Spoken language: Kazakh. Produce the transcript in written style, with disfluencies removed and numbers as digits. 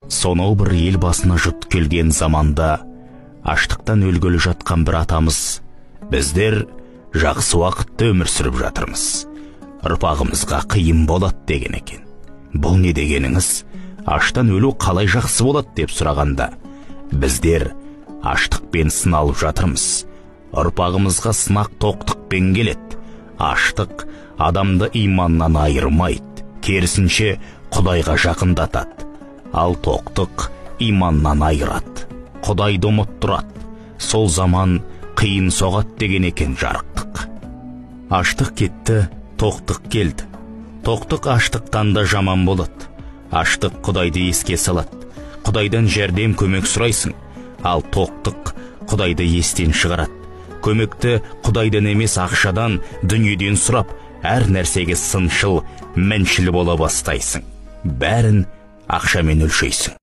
Сонау бір ел басына жұт келген заманда аштықтан өлгелі жатқан бір атамыз: «Біздер жақсы уақытта өмір сүріп жатырмыз, ұрпағымызға қиын болады», – деген екен. «Бұл не дегеніңіз, аштан өлу қалай жақсы болады?» – деп сұрағанда, «Біздер аштықпен сыналып жатырмыз, ұрпағымызға сынақ тоқтықпен келеді. Аштық адамды иманнан айырмайды, керісінше Құдайға жақындатады. Ал тоқтық иманнан айырады, Құдайды ұмыттырады. Сол заман қиын соғады», – деген екен жарықтық. Аштық кетті, тоқтық келді. Тоқтық аштықтан да жаман болады. Аштық Құдайды еске салады, Құдайдан жәрдем, көмек сұрайсың. Ал тоқтық Құдайды естен шығарады. Көмекті Құдайдан емес, ақшадан, дүниеден сұрап, әр нәрсеге сыншыл, міншіл бола бастайсың. Бәрін ақшамен өлшейсің.